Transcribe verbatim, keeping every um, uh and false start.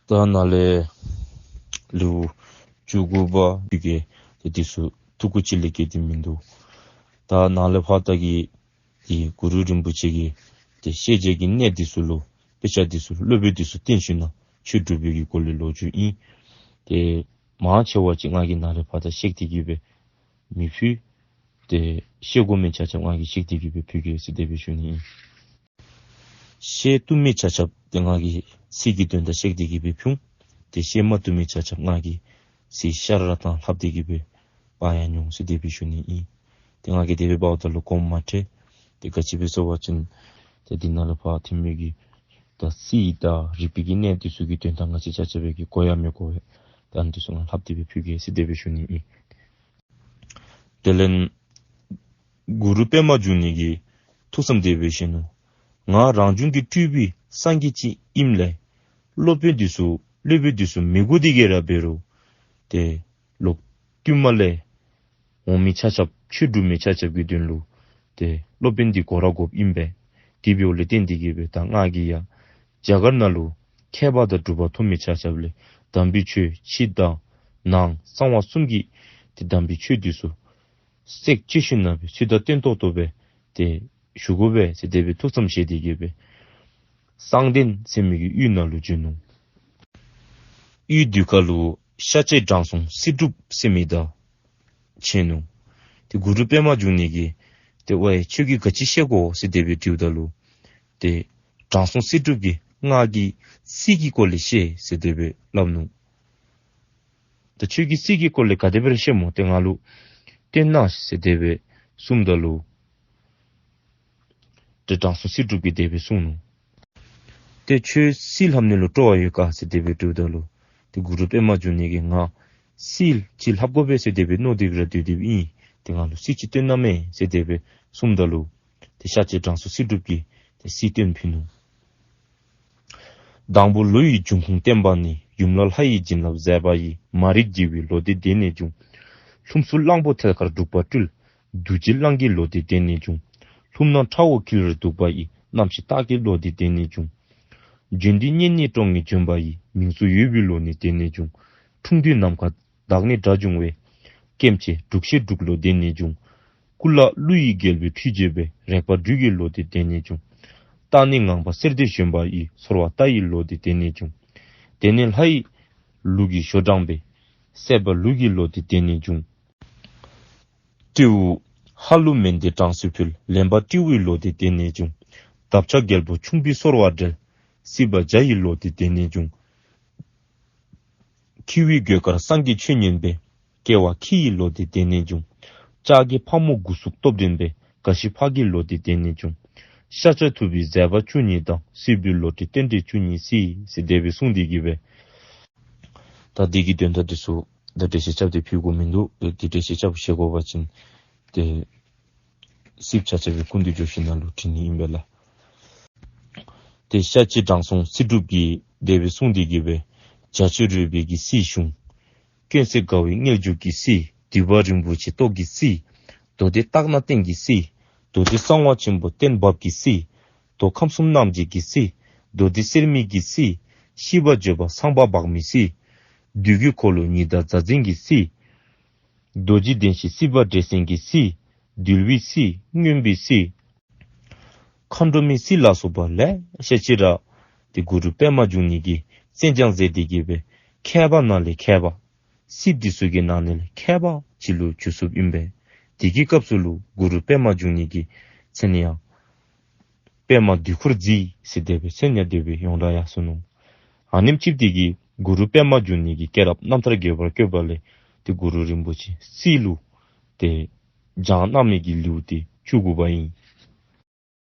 ད་ནཱ་ལས་ལེའུ་བཅུ་དགུ་པ་ཕུལ་གེ། ཏེ་འདི་ཚུ་ཐུགས་ཁུར་ཅིག་ལས་བརྒལ་ཏེ་མིན་འདུག། ད་ནཱ་ལས་ཕར་ད་གི་འདི་གུ་རུ་རིན་པོ་ཆེ་གིས་ཏེ་བཤད་བྱའི་གི་གནས་འདི་ཚུ་ལུ་དཔེ་ཆ་འདི་ཚུ་སློབ་དཔོན་འདི་ཚུ་བསྟེན་ཞིནམ་ན་ཆོས་སྒྲུབ་པའི་གི་སྐོར་ལས་ལོ་རྒྱུས་ཨིན། ཏེ་མང་ཆེ་བ་ཅིག་ང་གིས་ནཱ་ལས་ཕར་ད་བཤད་དེ་གི་སྦེ་མི་ཕུལ། ཏེ་བཤད་དགོ་མི་ཆ་ཁྱབ་ང་གིས་བཤད་དེ་གི་སྦེ་ཕུལ་གེ་ཟེར་དེ་སྦེ་ཞུ་ནི་ཨིན། བཤད་བཏུབ་མི་ཆ་ཁྱབ་ཏེ་ང་གིས་ཚིག་གི་དོན་དག་བཤད་དེ་གི་སྦེ་ཕུལ། ཏེ་བཤད་མ་བཏུབ་མི་ཆ་ཁྱབ་ང་གིས་ཚིག་ཤར་ར་དང་ལྷབ་དེ་གི་སྦེ་པ་ཡང་ཉུང་ཟེར་དེ་སྦེ་ཞུ་ནི་ཨིན། ཏེ་ང་གིས་དེ་སྦེ་འབདཝ་ད་ལུ་དགོངསམ་མ་ཁྲེལ། ཏེ་ག་ཅི་སྦེ་ཟེར་བ་ཅིན་ཏེ་འདི་ནང་ལུ་ཕར་ཐོན་མི་གི་ད་རྩིས་དང་རིག་པའི་གི་གནས་འདི་ཚུ་གི་དོན་དག་ང་བཅས་ཆ་ཁྱབ་ཀྱིས་གོ་ཡང་མི་གོ་བས། ད་འདི་ཚུ་ང་ལྷབ་དེ་སྦེ་ཕུལ་གེ་ཟེར་དེ་སྦེ་ཞུ་ནི་ཨིན། དེ་ལས་གུ་རུ་པདྨ་འབྱུང་གནས་ཀྱིས་ཐུགས་བསམ་དེ་སྦེ་བཞེས་ནུག། ང་རང་བྱུང་གི་སྤྲུལ་པའི་སངས་རྒྱས་ཅིག་ཨིནམ་ལས་སློབ་དཔོན་འདི་ཚུ་སློབ་དཔོན་འདི་ཚུ་མི་དགོ་དེ་གི་ར་འབད་རུང་ཏེ་ལོག་ཏུ་མ་ལས་འོང་མི་ཆ་ཁྱབ་ཆོས་སྒྲུབ་མི་ཆ་ཁྱབ་ཀྱི་དོན་ལུ་ཏེ་སློབ་དཔོན་འདི་དགོ་ར་དགོཔ་ཨིན་པས། དེ་འབདཝ་ལས་བརྟེན་དེ་གི་སྦེ་ད་ང་གིས་ཡང་རྒྱ་གར་ནང་ལུ་མཁས་པ་དང་གྲུབ་པ་ཐོབ་མི་ཆ་ཁྱབ་ལས་དམ་པའི་ཆོས་ཕྱི་དང་ནང་གསང་བ་གསུམ་གྱི་ཏེ་དམ་པའི་ཆོས་འདི་ཚུ་བསྲེག་བཅད་ཞིནམ་ན་སྦེ་ཚུལ་དང་ལྡན་ཏོག་ཏོ་སྦེ་ཏེ་ཞུ་དགོ་པས་ཟེར་དེ་སྦེ་ཐུགས་བསམ་བཞེས་དེ་གི་སྦེ་གསང་གདན་ཟེར་མི་གི་ཡུལ་ནང་ལུ་བྱོན་ནུག། ཡུལ་འདི་ཁར་ལུ་ཤཱཀྱའི་དྲང་སྲོང་སྲིད་སྒྲུབ་ཟེར་མི་དང་ཕྱད་ནུག། ཏེ་གུ་རུ་པདྨ་འབྱུང་གནས་ཀྱིས་ཏེ་ཝའི་ཁྱོད་ཀྱིས་ག་ཅི་བཤད་དགོ་ཟེར་དེ་སྦེ་དྲིཝ་ད་ལུ་ཏེ་དྲང་སྲོང་སྲིད་སྒྲུབ་ཀྱིས་ང་གིས་རྩིས་ཀྱི་སྐོར་ལས་བཤད་ཟེར་དེ་སྦེ་སླབ་ནུག། ཏེ་ཁྱོད་ཀྱིས་རྩིས་ཀྱི་སྐོར་ལས་ག་དེ་སྦེ་ར་བཤད་སྨོ། ཏེ་ང་ལུ་སྟོན་གནང་ཟེར་དེ་སྦེ་གསུངམ་ད་ལུ་ཏེ་དྲང་སྲོང་སྲིད་སྒྲུབ་ཀྱིས་དེ་སྦེ་གསུངས་ནུག། ཏེ་ཁྱོད་རྩིས་ལྷབ་ནི་ལུ་སྤྲོ་བ་ཡོད་ག་ཟེར་དེ་སྦེ་དྲིཝ་ད་ལུ་ཏེ་གུ་རུ་པདྨ་འབྱུང་གནས་ཀྱིས་ང་རྩིས་ཅིག་ལྷབ་དགོ་པས་ཟེར་དེ་སྦེ་མནོ་སྟེ་གི་ར་སྡོད་དེ་སྦེ་ཨིན། ཏེ་ང་ལུ་རྩིས་ཅིག་སྟོན་གནང་མས་ཟེར་དེ་སྦེ་གསུངམ་ད་ལུ་ཏེ་ཤཱཀྱའི་དྲང་སྲོང་སྲིད་སྒྲུབ་ཀྱིས་ཏེ་རྩིས་སྟོན་ཕུལ་ནུག། དང་པོ་ལོ་ཡི་འབྱུང་ཁུངས་བསྟན་པ་ནི། ཡུམ་ལ་ལྷ་ཡི་བྱིན་རླབས་མཛད་པ་ཡིས། མ་རིག་བྱི་བའི་ལོ་དེ་དེ་ནས་བྱུང་། ལྷུམས་སུ་གླང་པོ་ཐལ་དཀར་འབྲུག་པ་སྤྲུལ། རྡོ་རྗེ་གླང་གི་ལོ་དེ་དེ་ནས་བྱུང་། ལྷུམས་ནང་ཁྲ་བོ་འཁྱིལ་བར་འདུག་པ་ཡིས། རྣམ་ཤེས་སྟག་གི་ལོ་དེ་དེ་ནས་བྱུང་། འབྱོན་འདི་སྙན་ནི་ཀྲོང་ངེར་བྱོན་པ་ཡིས། མིང་གཙོ་ཡོད་པའི་ལོ་ནི་དེ་ནས་བྱུང་། འཁྲུངས་དུས་ནམ་མཁའ་དག་ནི་འདྲ་འབྱུང་བས། སྐྱེ་མཆེད་འབྲུག་ཤེས་འབྲུག་ལོ་དེ་ནས་བྱུང་། སྐུ་ལ་ཀླུ་ཡི་རྒྱལ་པོའི་ཁྲི་བྱེད་པས། རེག་པ་སྦྲུལ་གྱི་ལོ་དེ་དེ་ནས་བྱུང་། རྟ་ནི་ངང་པ་གསེར་དེ་བཞོན་པ་ཡིས། ཚོར་བ་རྟ་ཡི་ལོ་དེ་དེ་ནས་བྱུང་། དེ་ནས་ལྷ་ཡི་ལུག་གི་ཞོ་དྲངས་པས། སྲེད་པ་ལུག་གི་ལོ་དེ་དེ་ནས་བྱུང་། སྤྲེའུ་ཧ་ལུ་མན་དེ་དྲང་སྲོང་ཕུལ། ལེན་པ་སྤྲེའུའི་ལོ་དེ་དེ་ནས་བྱུང་། འདབ་ཆགས་རྒྱལ་པོ་ཁྱུང་པོའི་སོལ་བ་འབྲེལ། སྲིད་པ་བྱ་ཡི་ལོ་དེ་དེ་ནས་བྱུང་། ཁྱེའུའི་གོས་དཀར་སངས་རྒྱས་ཆོས་ཉན་པས། སྐྱེ་བ་ཁྱི་ཡི་ལོ་དེ་དེ་ནས་བྱུང་། ལྕགས་ཀྱི་ཕག་མོ་དགུ་གཟུགས་སྟོབས་ལྡན་པས། ག་ཤི་ཕག་གི་ལོ་དེ་དེ་ནས་བྱུང་། ཤཱཀྱ་ཐུབ་པའི་མཛད་པ་བཅུ་གཉིས་དང་། སྲིད་པའི་ལོ་དེ་རྟེན་འབྲེལ་བཅུ་གཉིས་སྲིད་ཟེར་དེ་སྦེ་གསུངས་ཏེ་གི་སྦེ། ད་འདི་གི་དོན་དག་འདི་ཚུ་ད་འགྲེལ་བཤད་རྐྱབ་སྟེ་ཕུལ་དགོཔ་མིན་འདུག། ཏེ་འདི་འགྲེལ་བཤད་རྐྱབ་ཤེས་དགོ་པ་ཅིན་ཏེ་རྩིསཔ་ཆ་ཁྱབ་ཀྱིས་ཀུན་ཏུ་རྗེས་ཤུལ་ནང་ལུ་བྲི་ནི་ཨིན་པས་ལགས། ཏེ་ཤཱཀྱའི་དྲང་སྲོང་སྲིད་སྒྲུབ་ཀྱིས་དེ་སྦེ་གསུངས་ཏེ་གི་སྦེ། བྱ་ཁྱོད་རོལ་པའི་གི་སྲིད་ཞུང་། སྐྱོན་སེལ་དགའ་བའི་མངལ་འཇུག་གི་སྲིད། འདུས་པ་རིན་པོ་ཆེ་ཏོག་གི་སྲིད། མདོ་སྡེ་རྟགས་སྣ་བསྟན་གྱི་སྲིད། མདོ་སྡེ་གསང་བ་ཆེན་པོ་གཏན་དབབ་ཀྱི་སྲིད། མདོ་ཁམས་གསུམ་རྣམ་འབྱེད་ཀྱི་སྲིད། མདོ་སྡེ་གསེར་མིག་གི་སྲིད། ཤིས་པ་བརྗོད་པ་ཚངས་པ་དཔག་མེད་སྲིད། བདུད་ཀྱི་འཁོར་ལོ་ཉི་ཟླ་མཛའ་འཛིན་གྱི་སྲིད། རྡོ་རྗེ་གདན་བཞི་སྲིད་པ་འདྲེ་སྲིན་གྱི་སྲིད། འདུལ་བའི་སྲིད། མངོན་པའི་སྲིད། མཁའ་འགྲོ་མའི་སྲིད་ལ་སོགས་པ་ལེ་ཤ་ཅིག་ར་ཏེ་གུ་རུ་པདྨ་འབྱུང་གནས་ཀྱིས་མཚན་བྱང་མཛད་དེ་གི་སྦེ་མཁས་པ་ནང་ལས་མཁས་པ། སྲིད་འདི་ཚུ་གི་ནང་ནས་ལས་མཁས་པ་ཅིག་ལུ་འགྱུར་སོཔ་ཨིན་པས། དེ་གི་སྐབས་སུ་ལུ་གུ་རུ་པདྨ་འབྱུང་གནས་ཀྱི་མཚན་ཡང་པདྨ་དུས་འཁོར་རྩིས་ཟེར་དེ་སྦེ་མཚན་ཡང་དེ་སྦེ་ཡོངས་གྲགས་ཡར་སོ་ནུག། ཨ་ནེམ་ཅིག་དེ་གིས་གུ་རུ་པདྨ་འབྱུང་གནས་ཀྱི་སྐྱེས་རབས་རྣམ་ཐར་རྒྱས་པར་བཀོད་པ་ལས་ཏེ་གུ་རུ་རིན་པོ་ཆེ་སྲིད་ལུ་ཏེ་བྱང་གནང་མི་གི་ལེའུ་སྟེ་བཅུ་དགུ་པ་ཨིན།